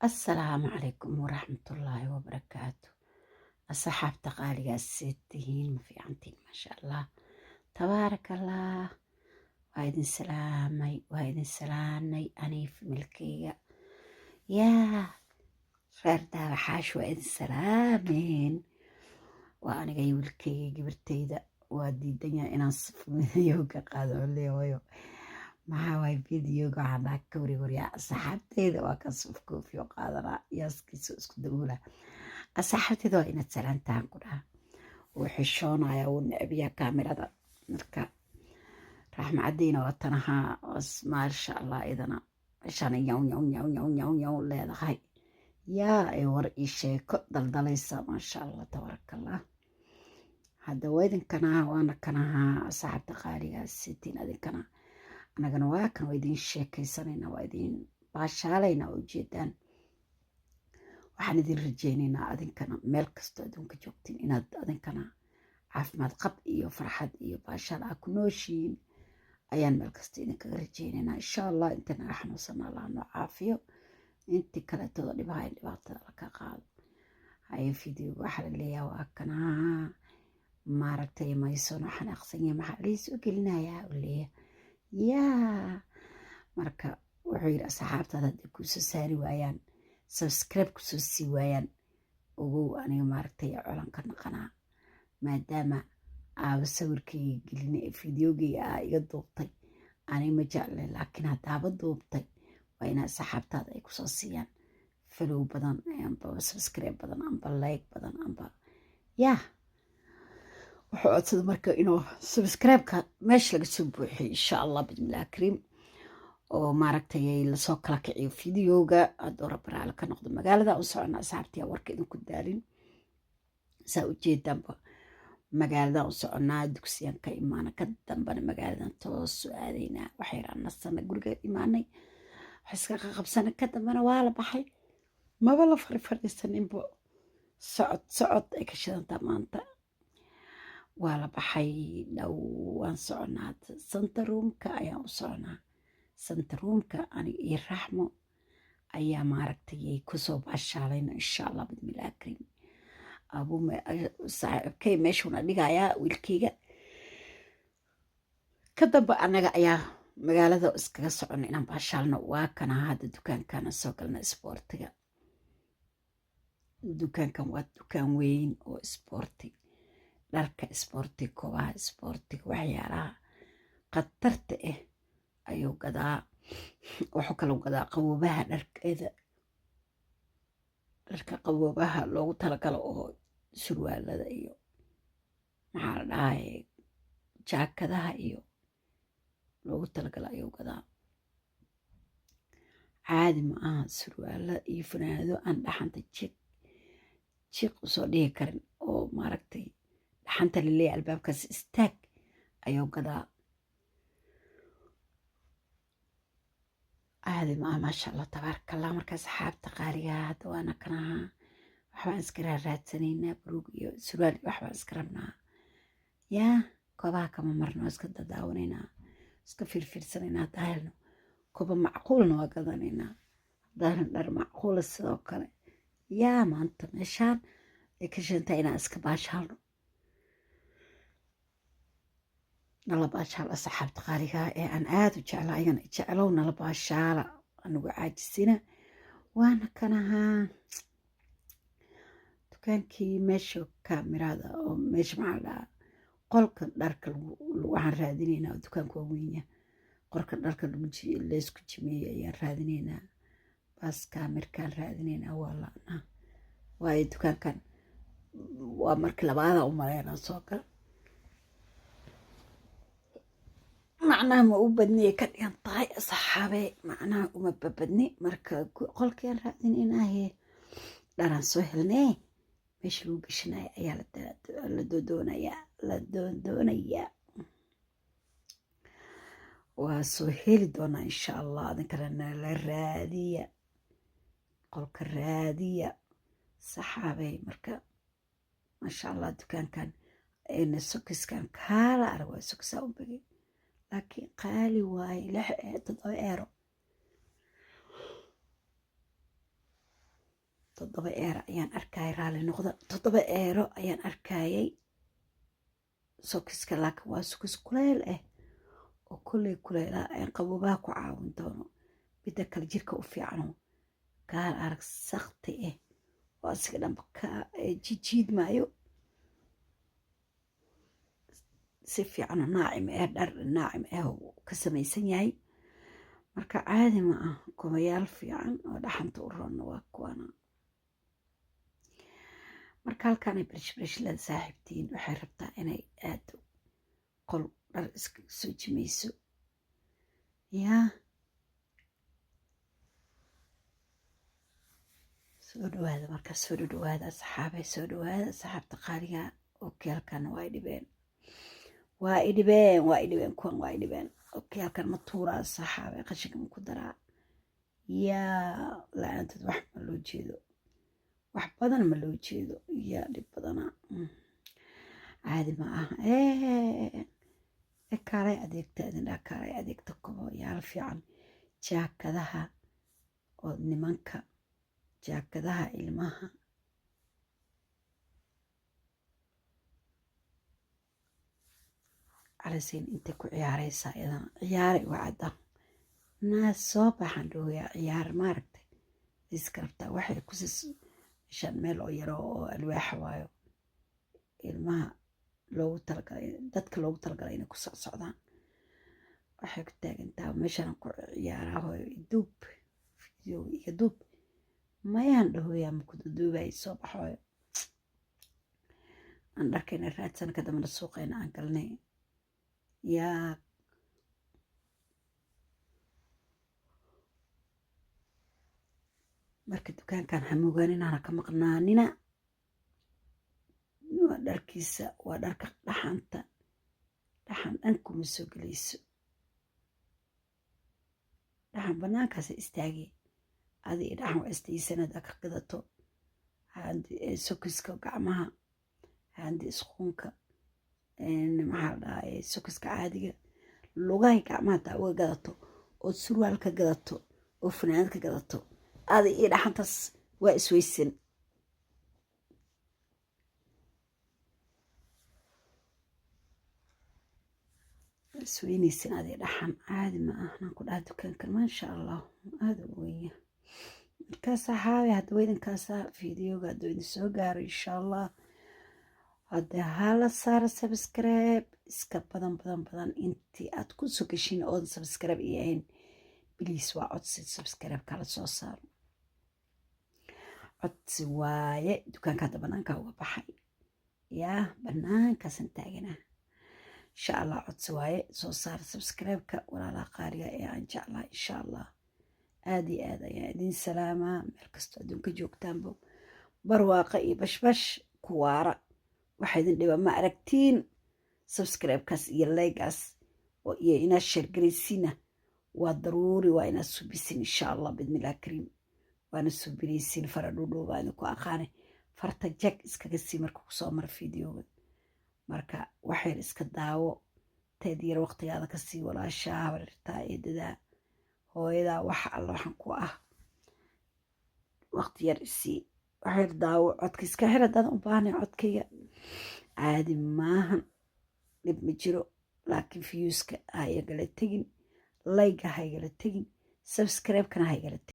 Assalaamu calaykum waraxmatullaahi wabarakaatu. Asxaabta qaaligaas, see tihiin? Ma fiicantiin? Maasha Allah, tabaaraka Allah. Waa idin salaamay, waa idin salaanay. Aniga familkeyga yaa reer Daabaxaash waa idin salaameen. Waa aniga iyo wiilkeyga, gabarteyda. Waa diidan yahay inaan videoga qaado leewayo. Maxaa waay videoga? Waxaan dhaha ka wari waryaa asxaabteyda. Waa ka suf koofiyo qaadanaa, yaaskiisa isku daboola. Asxaabteyda waa inaad salaantahan ku dhaha. Wuu xishoonaya, wuu necbiyaa kaamirada. Marka Raxma Cadeyna waa tanahaa, maasha Allah. Idana meeshaan yaw yaw yaw yaw yaw yaw leedahay, yaa ay war ii sheeko daldalaysa. Maasha Allah, tabaaraka Allah. Hadda waa idinkanaha, waana kanahaa asxaabta qaaligaas sitiin adinkana. Annagana waa kan, waa idin sheekaysanayna, waa idin baashaalayna oo ujeedaan. Waxaan idin rajaynaynaa adinkana meel kastoo adduunka joogtiin inaad adinkana caafimaad qab iyo farxad iyo baashaal aa ku nooshiin ayaan meel kasta idinkaga rajaynaynaa, insha Allah. Inta naga xanuunsana Allah noo caafiyo, intii kaleetooda dhibaha dhibaatada la ka qaado. Haye, videoga waxaa la leeyaha waa kanaa. Maaragtay, mayson waxaan aqsan yahay, maxaa liisoo gelinayaa u leeyahay yaa. Marka wuxuu yidhi, asxaabtaada hadday kuusoo saari waayaan, subscribe kusoo sii waayaan, ogow aniga maaragtay colan ka naqanaa, maadaama aaba sawirkayga gelina, videogayga aa iga duubtay. Aniga ma jecle, laakiin haddaaba duubtay, waa inaa asxaabtaada ay kusoo siiyaan follow badan amba subscribe badan amba like badan amba yaa. Wuxuu codsaday marka inuu subscribe-ka meesha laga soo buuxiyo, insha Allah, bismillahi kariim, oo maaragtay lasoo kala kiciyo videoga hadduu Rabbi raali ka noqdo. Magaalada u socona, asxaabtiya, warka idinku daalin. Saa ujeedaanba, magaaladan u soconaa. Dugsiyaan ka imaana, ka dambana magaaladan toosu aadaynaa. Waxayraan nasana, guriga imaanay, wax iska qaqabsana, ka dambana waa la baxay. Maba la fadhiisaninbo, socod socod ay ka shidantaa maanta. Waa la baxay, dhow waan soconaa. Centrumka ayaan u soconaa. Centrumka aniga iyo Raxmo ayaa maaragtay kusoo baashaalayna, insha Allah, bismillahi kariim. Abuu saaxiibkay meeshuuna dhigayaa wiilkeyga, ka dambe annaga ayaa magaalada iskaga socona inaan baashaalno. Waa kana hadda dukaankana soo galna, isboortiga. Dukaankan waa dukaan weyn oo isboorti, dharka isboortiga, kobaha isboortiga, waxyaalaha khatarta ah ayuu gadaa. Wuxuu kaloo gadaa qaboobaha, dharkeeda, dharka qaboobaha loogu talagalo oo surwaalada iyo maxaa la dhahaye, jaakadaha iyo loogu talagalo ayuu gadaa. Caadi ma aha, surwaala iyo funaanado aan dhaxanta jiq jiq usoo dhihi karin oo maaragtay dhaxanta laleeyahay albaabkaas istaag ayuu gadaa. Caadi ma aha, maasha Allah, tabaaraka Allah. Marka asxaabta qaaligaa, hadda waana kanaha, waxbaan iska raaraadsanaynaa, buruug iyo surwaal iyo waxbaan iska rabnaa. Yaa kobaha kama marno, iska dadaawanaynaa, iska fiirfiirsanaynaa. Haddaa helno koba macquulna waa gadanaynaa, haddaa helno dhar macquula sidoo kale. Yaa maanta meeshaan ay ka shantaa inaan iska baashaalno. Nala baashaal, asxaabta qaaligaa ee aan aada u jeclaa, ayagana jeclow, nala baashaala, anigu caajisina. Waana kanahaa dukaankii, meesha kaamirada oo meesha maxaa la dhahaa, qolka dharka waxaan raadinaynaa. Dukaanku waa weynya. Qolka dharka laysku jimeeyey ayaan raadinaynaa, baas kaamirkaan raadinaynaa, waa laanaa. Waayo dukaankan waa markii labaada u maleynaa soo gal. Macnaha ma u badniyay ka dhigan tahay, asxaabe? Macnaha uma babadni. Marka qolkiaan raadinaynaahe, dharaan soo helnee, meesha lagu gashanaya ayaa la doodoonayaa, la doondoonayaa. Waa soo heli doonaa, insha Allah. Adinkana nala raadiya, qolka raadiya, saxaabey. Marka maasha Allah, dukaankan sokiskan kaala arag, waa sokisaa u bagay, laakiin qaali waaye, 6, 7 eero. 7 euro ayaan arkayay. Raalli noqda, 7 euro ayaan arkayay socks-ka, laakiin waa socks kuleyl ah oo kolley kuleylaha aan qaboobaha ku caawin doono. Midda kale, jirka u fiicano, gaar arag sakti ah oo asiga dhanba ka jijiid maayo si fiican oo naacim ah, dhar naacim ah oo ka samaysan yahay. Marka caadi ma ah, kobayaal fiican oo dhaxanta u roonna waa kuwana. Marka halkaanay birish birish la saaxiibtiin, waxay rabtaa inay aado qol dhar iska soo jimayso. Yaa soo dhawaada, markaa soo dhawaada asxaabay, soo dhawaada asxaabta qaaliga. Okay, halkan waa i dhibeen, waa i dhibeen, waa i dhibeen kuwan, waa i dhibeen. Okay, halkan ma tuuraa saxaabay? Qashinka ma ku daraa? Yaa la-aantood wax ma loo jeedo, wax badan ma loo jeedo. Yaa dhib badanaa, caadi ma ah. Kaalay adeegta idin dhaa, kaalay adeegta. Kobo yaal fiican, jaakadaha oo nimanka, jaakadaha ilmaha. Calaseyn intay ku ciyaareysaa iyadana, ciyaaray waa cadda naa. Soo baxan dhooyaa, ciyaar maaragtay iska rabtaa. Waxay kusis meeshaan meel oo yaro oo alwaaxa waayo, ilmaha loogu talagalay, dadka loogu talagalay inay ku socsocdaan. Waxay ku taagantaa meeshaan ku ciyaaraa. Hooyo, iduub video, iga duub. Mayaan dhahoyaa, ma ku duduubay? Soo baxooyo, aan dharkayna raadsan, ka dambana suuqayna aan galnay. Yaa marka dukaankan hamuugaaninaana ka maqnaanina. Waa dharkiisa, waa dharka dhaxanta, dhaxan dhan kuma soo gelayso. Dhaxan banaankaasa istaagay, adi iyo dhaxan waa istaysan haddaa ka gadato. Socks-ka gacmaha, handi isquunka, maxaa la dhahaa, socks-ka caadiga, lugahay gacmaha hadaa uga gadato, ood surwaal ka gadato oo funaanad ka gadato, adi iyo dhaxantaas waa isweysan. Isweynaysan adi dhaxan, caadi ma ahnan ku dhaha. Dukaankan maasha Allah, aada u wenya. Markaa saxaabi, hadda weydinkaasa videoga hadduu idin soo gaaro, insha Allah hadde hala saaro subscribe iska badan badan badan. Intii aad ku soo gashin oodan subscribe iyo ahayn, please, waa codsi, subscribe kala soo saaro, codsi waaye. Dukaanka hadda banaanka uga baxay, yaa banaankaasan taaganaa. Insha Allah codsi waaye, soo saar subscribe-ka, walaalaha qaaliga ee aan jeclaa. Insha Allah aada iyo aad ayaan idin salaamaa meel kastoo adduunka joogtaanbo. Barwaaqa iyo bashbash ku waara. Waxa idin dhiba ma aragtiin. Subscribe-kaas iyo like-gaas iyo inaad share garaysiina waa daruuri, waa inaad subisin insha Allah bidmillah kariim. Waana subinaysiin, fara dhudhow baa idinku aqaane. Farta jag iskaga sii marka kusoo mara videoga. Marka waxyar iska daawo, teed yar waqtigaada kasii walaashaa, habarirtaa, eedadaa, hooyadaa, waxa alla waxaan ku ah waqti yar isii, waxyar daawo. Codka iska xir haddaadan u baahnay. Codkayga caadi maahan, dhib ma jiro, laakiin views-ka ha igala tegin, like-ga ha igala tegin, subscribe-kana ha igala tegin.